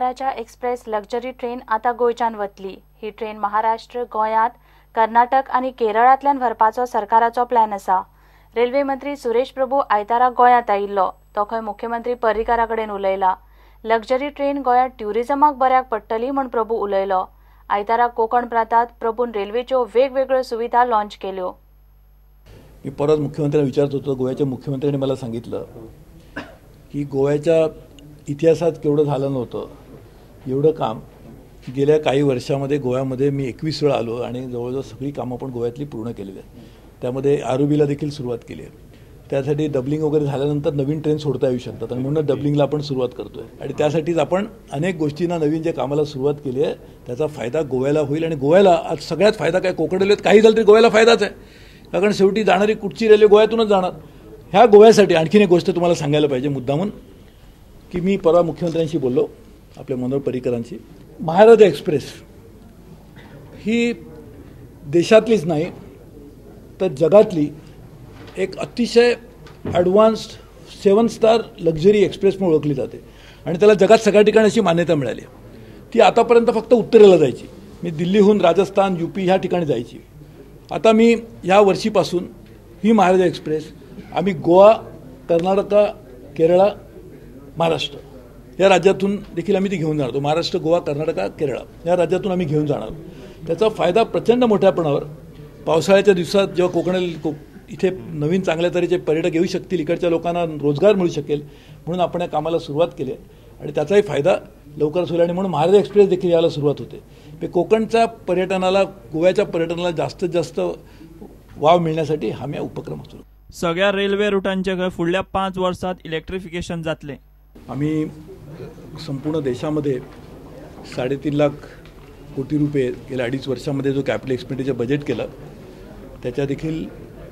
महाराजा express luxury train आता गोंयच्यान वतली. ही ट्रेन महाराष्ट्र, गोंयांत, कर्नाटक आनी केरळांतल्यान व्हरपाचो सरकाराचो प्लॅन आसा. रेल्वे मंत्री सुरेश प्रभू आयतारा गोंयांत आयिल्लो. तो खंय मुख्यमंत्री पर्रीकारा कडेन उलयला. लक्झरी ट्रेन गोंयांत ट्युरिजमाक बऱ्याक पडटली म्हूण प्रभू उलयलो. आयतारा कोकण प्रांतात प्रभून रेल्वेच्यो वेगवेगळ्यो सुविधा लॉन्च केल्यो. मी परत मुख्यमंत्र्यांना विचारत होतो. गोव्याच्या मुख्यमंत्र्यांनी मला सांगितलं की गोव्याच्या इतिहासात केवढं झालं नव्हतं एवढं काम. गेल्या काही वर्षामध्ये गोव्यामध्ये मी 21 वेळा आलो आणि जवळजवळ सगळी कामं आपण गोव्यातली पूर्ण केलेली आहेत. त्यामध्ये आरओबीला देखील सुरुवात केली आहे. त्यासाठी डबलिंग वगैरे झाल्यानंतर नवीन ट्रेन सोडता येऊ शकतात आणि म्हणून डबलिंगला आपण सुरुवात करतोय. आणि त्यासाठीच आपण अनेक गोष्टींना नवीन ज्या कामाला सुरुवात केली आहे त्याचा फायदा गोव्याला होईल. आणि गोव्याला आज सगळ्यात फायदा काय, कोकण रेल्वेत काही झालं तरी गोव्याला फायदाच आहे, कारण शेवटी जाणारी कुठची रेल्वे गोव्यातूनच जाणार. ह्या गोव्यासाठी आणखीन एक गोष्ट तुम्हाला सांगायला पाहिजे मुद्दामून, की मी परवा मुख्यमंत्र्यांशी बोललो, आपल्या मनोहर पर्रीकरांशी. महाराजा एक्सप्रेस ही देशातलीच नाही तर जगातली एक अतिशय ॲडव्हान्स्ड 7 स्टार लक्झरी एक्सप्रेस म्हणून ओळखली जाते आणि त्याला जगात सगळ्या ठिकाणी अशी मान्यता मिळाली. ती आतापर्यंत फक्त उत्तरेला जायची, मी दिल्लीहून राजस्थान, यूपी ह्या ठिकाणी जायची. आता मी ह्या वर्षीपासून ही महाराजा एक्सप्रेस आम्ही गोवा, कर्नाटका, केरळा, महाराष्ट्र या राज्यातून देखील आम्ही ती घेऊन जाणार. महाराष्ट्र, गोवा, कर्नाटका, केरळा या राज्यातून आम्ही घेऊन जाणार. त्याचा फायदा प्रचंड मोठ्या प्रमाणावर पावसाळ्याच्या दिवसात जेव्हा कोकणातील इथे नवीन चांगल्या तऱ्हेचे पर्यटक येऊ शकतील, इकडच्या लोकांना रोजगार मिळू शकेल, म्हणून आपण या कामाला सुरुवात केली आहे आणि त्याचाही फायदा लवकरच होईल. आणि म्हणून महाराजा एक्सप्रेस देखील याला सुरुवात होते. ते कोकणच्या पर्यटनाला, गोव्याच्या पर्यटनाला जास्तीत जास्त वाव मिळण्यासाठी हा मी उपक्रम सुरू. सगळ्या रेल्वे रुटांचे फुडल्या 5 वर्षात इलेक्ट्रिफिकेशन जातले. आम्ही संपूर्ण देशामध्ये 3.5 लाख कोटी रुपये गेल्या 2.5 वर्षामध्ये जो कॅपिटल एक्सपेंडिचर बजेट केलं त्याच्या देखील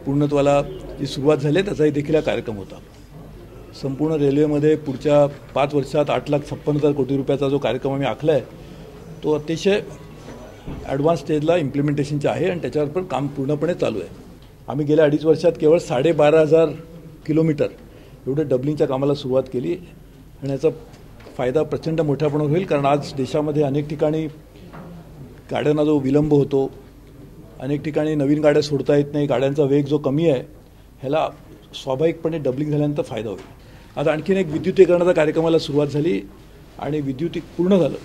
पूर्णत्वाला जी सुरुवात झाली त्याचाही देखील हा कार्यक्रम होता. संपूर्ण रेल्वेमध्ये पुढच्या 5 वर्षात 8,56,000 कोटी रुपयाचा जो कार्यक्रम आम्ही आखला आहे तो अतिशय ॲडव्हान्स स्टेजला इम्प्लिमेंटेशनचा आहे आणि त्याच्यावर पण काम पूर्णपणे चालू आहे. आम्ही गेल्या 2.5 वर्षात केवळ 12,500 किलोमीटर एवढं डबलिंगच्या कामाला सुरुवात केली आणि याचा फायदा प्रचंड मोठ्या प्रमाणावर होईल, कारण आज देशामध्ये अनेक ठिकाणी गाड्यांना जो विलंब होतो, अनेक ठिकाणी नवीन गाड्या सोडता येत नाही, गाड्यांचा वेग जो कमी आहे, ह्याला स्वाभाविकपणे डबलिंग झाल्यानंतर फायदा होईल. आता आणखीन एक विद्युतीकरणाच्या कार्यक्रमाला सुरुवात झाली आणि विद्युतीक पूर्ण झालं.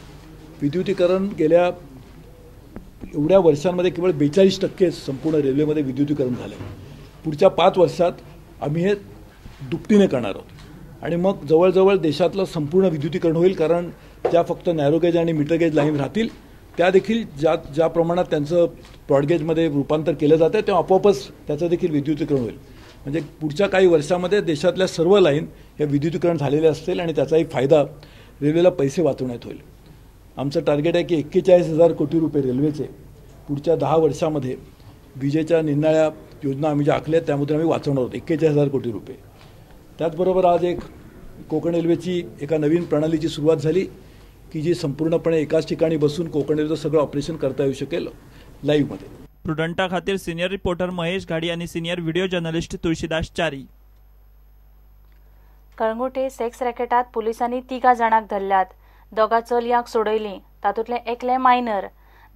विद्युतीकरण गेल्या एवढ्या वर्षांमध्ये केवळ 42% संपूर्ण रेल्वेमध्ये विद्युतीकरण झालं. पुढच्या 5 वर्षात आम्ही हे दुपटीने करणार आहोत आणि मग जवळजवळ देशातलं संपूर्ण विद्युतीकरण होईल, कारण ज्या फक्त नॅरोगेज आणि मीटरगेज लाईन राहतील त्या देखील ज्या ज्या प्रमाणात त्यांचं ब्रॉडगेजमध्ये रूपांतर केलं जातं तेव्हा आपोआपच त्याचं देखील विद्युतीकरण होईल. म्हणजे पुढच्या काही वर्षामध्ये देशातल्या सर्व लाईन ह्या विद्युतीकरण झालेल्या असतील आणि त्याचाही फायदा रेल्वेला पैसे वाचवण्यात होईल. आमचं टार्गेट आहे की 41,000 कोटी रुपये रेल्वेचे पुढच्या 10 वर्षामध्ये विजेच्या निरनिराळ्या योजना आम्ही ज्या आखल्या त्यामधून आम्ही वाचवणार आहोत 41,000 कोटी रुपये. त्याचबरोबर आज एक कोकण रेल्वेची एका नवीन प्रणालीची सुरुवात झाली की जी संपूर्णपणे एकाच ठिकाणी बसून कोकण रेल्वेचं सगळं ऑपरेशन करता येऊ शकेल लाईव्हमध्ये. प्रुडंटा खातीर सिनियर रिपोर्टर महेश घाडी आणि senior video journalist Tulsidas Chari. Calangute sex रॅकेटात पुलिसांनी 3 जाणांक धरल्यात. 2 चलयांक सोडयलीं, तातूंतलें एकलें मायनर.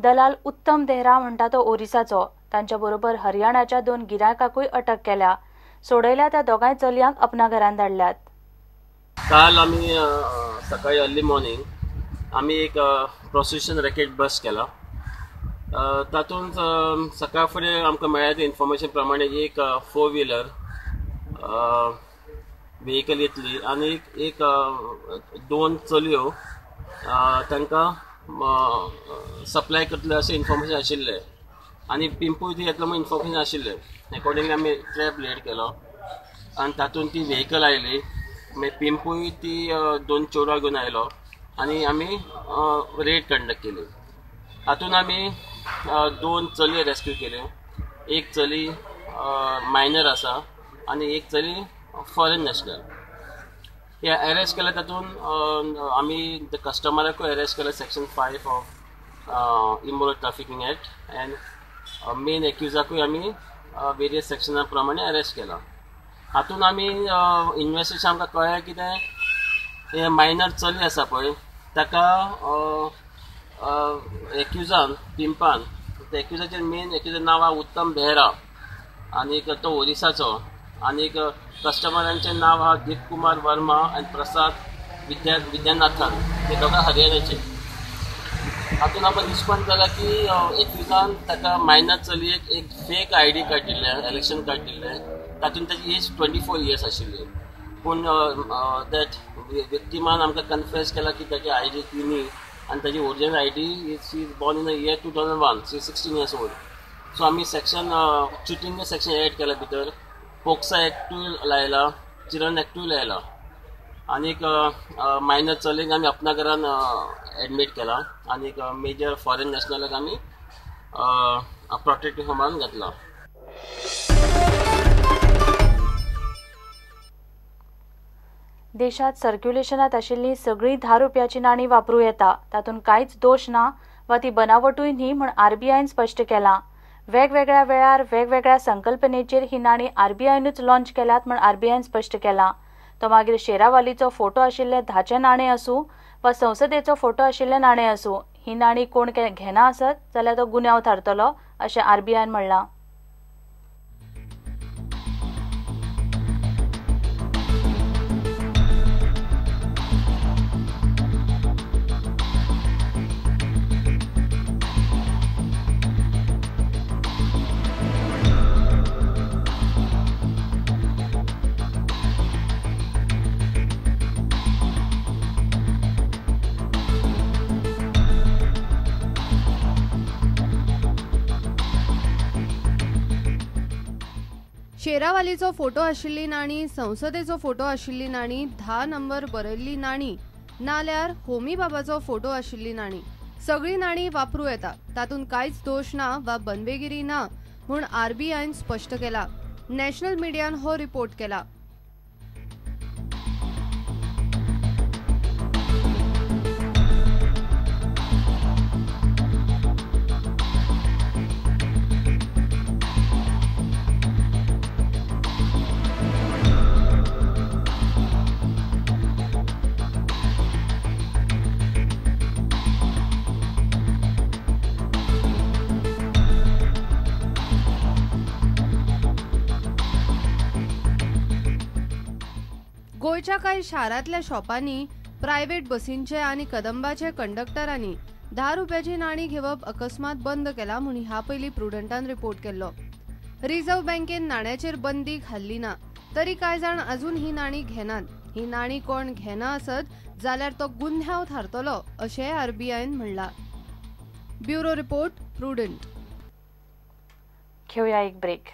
दलाल उत्तम देहरा म्हणटा तो ओरिसाचो. तांच्या बरोबर हरियाणाच्या 2 गिरायकाकूय अटक केल्या. सोडयल्या त्या 2 चलयांक अपना घरान धाडल्यात. काल आमी सकाळी अर्ली मॉर्निंग आमी एक प्रोसिक्युशन रॅकेट बस्ट केला. तातूंत सकाळ फुडें आमकां मेळ्ळ्या ते इन्फॉर्मेशन प्रमाणे एक 4 व्हिलर व्हेकल येतली आनी एक 2 चलयो तांकां सप्लाय करतले अशें इन्फॉर्मेशन आशिल्लें आनी पिंपूय ती येतलो म्हूण इन्फॉर्मेशन आशिल्लें. एकॉर्डिंगली आमी ट्रॅप लेड केलो आनी तातूंत ती व्हेकल आयली. मागीर पिंपूय ती 2 चेडवां घेवन आयलो आनी आमी रेड कंडक्ट केली. हातून आमी 2 चलयो रेस्क्यू केल्यो. एक चली मायनर आसा आनी एक चली फॉरेन नॅशनल. हे अरेस्ट केले तातूंत आमी कस्टमराकूय अरेस्ट केले section 5 of immoral trafficking act and main एक्युजाकूय आमी वेरियस सेक्शना प्रमाणे अरेस्ट केला. हातून आमी इन्वेस्टिगेशन आमकां कळ्ळें कितें हे मायनर चली आसा पळय ताका एक्युजान पिंपान एक्युजाचें मेन एक्युजा नांव आहा उत्तम बेहरा आनीक तो ओरिसाचो, आनीक कस्टमरांचें नांव आहा दीप कुमार वर्मा आनी प्रसाद विद्यानाथन, ते दोगां हरियाणाचे. हातून आमकां निष्पन्न जाला की एक्युजान ताका मायनर चलयेक एक फेक I D card दिल्लें, इलेक्शन कार्ड दिल्लें, तातूंत ताची एज 24 इयर्स आशिल्ली. पूण that व्यक्तिमान आमकां कन्फेस केला की ताची I D ती न्ही आनी ताची original I D she is born in a year 2001, she 16 years old. So आमी सेक्शन चिटींग सेक्शन एड केला भितर, पोक्सा एक्टूय लायला, चिल्ड्रन एक्टूय लायला, आनीक मायनर चलयेक आमी अपना घरान एडमीट केला आनीक मेजर फॉरेन नॅशनलाक आमी प्रोटेक्टीव होमान घातला. देशात सर्क्युलेशनात आशिल्लीं सगळीं 10 रुपयाची नाणीं वापरूं येता, तातूंत कांयच दोश ना वा ती बनावटूय न्ही म्हूण आरबीआयन स्पश्ट केलां. वेगवेगळ्या वेळार वेगवेगळ्या संकल्पनेचेर ही नाणीं आरबीआयनूच लॉन्च केल्यात म्हूण आरबीआयन स्पश्ट केलां. तो मागीर शेरावालीचो फोटो आशिल्ले 10चें नाणें आसूं वा संसदेचो फोटो आशिल्लें नाणें आसूं, ही नाणीं कोण घेना आसत जाल्यार तो गुन्यांव थारतलो अशें आरबीआयन म्हणलां. शेरावालीचो फोटो आशिल्ली नाणी, संसदेचो फोटो आशिल्ली नाणी, 10 नंबर बरयल्ली नाणी, नाल्यार होमी बाबाचो फोटो आशिल्ली नाणी, सगळी नाणी वापरूं येता, तातूंत कांयच दोश ना वा बनवेगिरी ना म्हूण आरबीआयन स्पश्ट केला. नॅशनल मिडियान हो रिपोर्ट केला. गोंयच्या कांय शारांतल्या शॉपांनी प्रायव्हेट बसींचे आनी कदंबाचे कंडक्टरांनी 10 रुपयाची नाणी घेवप अकस्मात बंद केला म्हूण ह्या पयलीं प्रुडंटान रिपोर्ट केल्लो. रिझर्व्ह बँकेन नाण्याचेर बंदी घाल्ली ना तरी कांय जाण अजून ही नाणी घेनात. ही नाणी कोण घेना आसत जाल्यार तो गुन्यांव थारतलो अशें आरबीआयन म्हणलां. Bureau report, Prudent. घेवया एक ब्रेक.